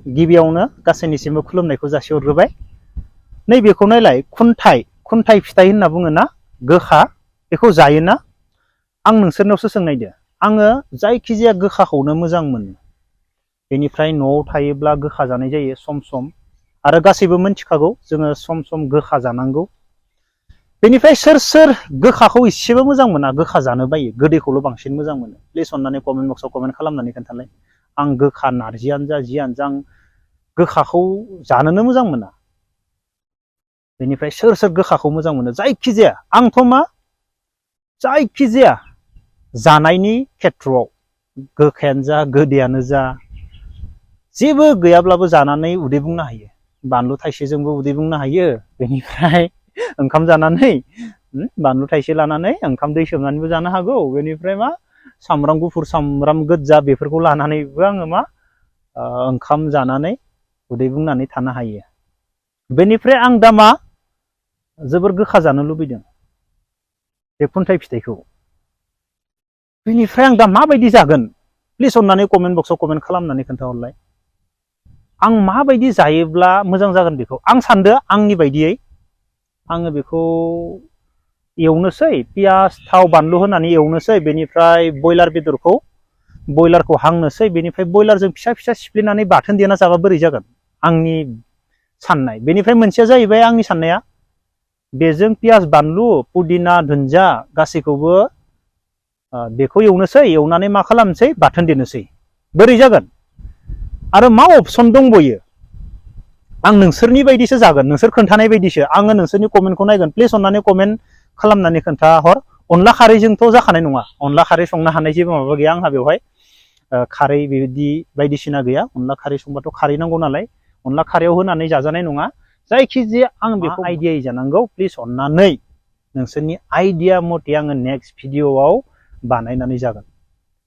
गिबियावनो गासैनिसिमबो खुलुमनायखौ जासिहरग्रोबाय। नैबेखौ नायलाय खुन्थाइ फिथाइ होनना बुङोना गोखा, बेखौ जायोना? आं नोंसोरनावसो सोंनायदो, आङो जायखिजाया गोखाखौनो मोजां मोनो। बेनिफ्राय न'आव थायोब्ला गोखा जानाय जायो सम सम, आरो गासैबो मिथिखागौ जोङो सम सम गोखा जानांगौ। बेनिफ्राय सोर गोखाखौ इसेबो मोजां मोना, गोखा जानो बायो, गोदैखौल' बांसिन मोजां मोनो? प्लिज अननानै कमेन्ट बक्सआव कमेन्ट खालामनानै खोन्थालाय। आं गोखा नारजियानो जा जियानो जा आं गोखाखौ जानोनो मोजां मोना। बेनिफ्राय सोर गोखाखौ मोजां मोनो? जायखिजाया, आंथ' मा जायखिजाया जानायनि खेथ्रआव गोखायानो जा गोदैयानो जा जेबो गैयाब्लाबो जानानै उदै बुंनो हायो। बानलु थाइसेजोंबो उदै बुंनो हायो। बेनिफ्राय ओंखाम जानानै बानलु थाइसे लानानै ओंखाम दै सोमनानैबो जानो हागौ। बेनिफ्राय मा सामब्राम गुफुर सामब्राम गोजा बेफोरखौ लानानैबो आङो मा ओंखाम जानानै उदै बुंनानै थानो हायो। बेनिफ्राय आं दा मा जोबोर गोखा जानो लुबैदों, बे खुन्थाइ फिथाइखौ। बेनिफ्राय आं दा माबायदि जागोन? प्लिज अननानै कमेन्ट बक्सआव कमेन्ट खालामनानै खोन्थाहरलाय। आं माबायदि जायोब्ला मोजां जागोन बेखौ आं सानदो। आंनि बायदियै आङो बेखौ एवनोसै, पियास थाव बानलु होनानै एवनोसै। बेनिफ्राय बयलारखौ हांनोसै। बेनिफ्राय बयलारजों फिसा फिसा सिफ्लेनानै बाथोन देना जाबा बोरै जागोन? आंनि साननाय। बेनिफ्राय मोनसेया जाहैबाय आंनि साननाया, बेजों पियास बानलु पुदिना दुन्दिया गासैखौबो बेखौ एवनोसै, एवनानै मा खालामनोसै? बाथोन देनोसै। बोरै जागोन? आरो मा अपसन दंबायो? आं नोंसोरनि बायदिसो जागोन, नोंसोर खोन्थानाय बायदिसो। आङो नोंसोरनि कमेन्टखौ नायगोन। प्लिज अननानै कमेन्ट खालामनानै खोन्थाहर। अनला खारैजोंथ' जाखानाय नङा, अनला खारै संनो हानाय जेबो माबा गैया आंहा बेवहाय। खारै बेबायदि बायदिसिना गैया। अनला खारै संबाथ' खारै नांगौ नालाय, अनला खारैयाव होनानै जाजानाय नङा। जायखिजाया आं बेखौ आइडियायै जानांगौ। प्लिज अननानै नोंसोरनि आइडिया मथे आङो नेक्स्ट भिडिअ'आव बानायनानै जागोन।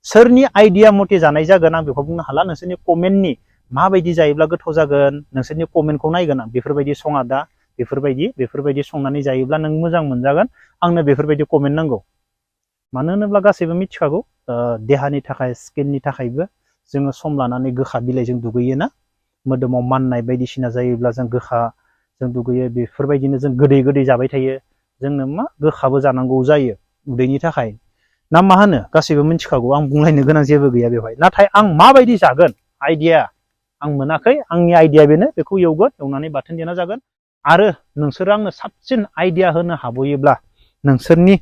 सोरनि आइडिया मथे जानाय जागोन आं बेखौ बुंनो हाला। नोंसोरनि कमेन्टनि माबायदि जायोब्ला गोथाव जागोन, नोंसोरनि कमेन्टखौ नायगोन आं। बेफोरबायदि सङा दा, बेफोरबायदि संनानै जायोब्ला नों मोजां मोनजागोन। आंनो बेफोरबायदि कमेन्ट नांगौ। मानो होनोब्ला गासैबो मिथिखागौ देहानि थाखाय, स्किननि थाखायबो जोङो सम लानानै गोखा बिलाइजों दुगैयोना, मोदोमाव माननाय बायदिसिना जायोब्ला जों गोखाजों दुगैयो। बेफोरबायदिनो जों गोदै जाबाय थायो। जोंनो मा गोखाबो जानांगौ जायो उदैनि थाखाय ना मा होनो? गासैबो मिथिखागौ, आं बुंलायनो गोनां जेबो गैया बेवहाय। नाथाय आं माबायदि जागोन आइडिया आं मोनाखै। आंनि आइडिया बेनो, बेखौ एवनानै बाथोन देना जागोन। आरो नोंसोरो आंनो साबसिन आइडिया होनो हाबोयोब्ला नोंसोरनि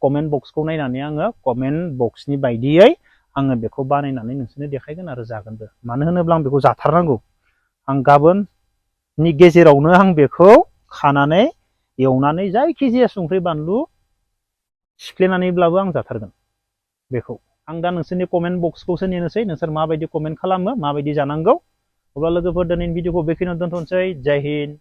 कमेन्ट बक्सखौ नायनानै आङो कमेन्ट बक्सनि बायदियै आङो बेखौ बानायनानै नोंसोरनो देखायगोन आरो जागोनबो। मानो होनोब्ला आं बेखौ जाथारनांगौ। आं गाबोननि गेजेरावनो आं बेखौ खानानै एवनानै जायखिजाया संख्रि बानलु सिफ्लेनानैब्लाबो आं जाथारगोन बेखौ। आं दा नोंसोरनि कमेन्ट बक्सखौसो नेनोसै, नोंसोर माबायदि कमेन्ट खालामो, माबायदि जानांगौ। अब्ला लोगोफोर दिनैनि भिडिअखौ बेखिनियावनो दोनथ'नोसै। जय हिन्द।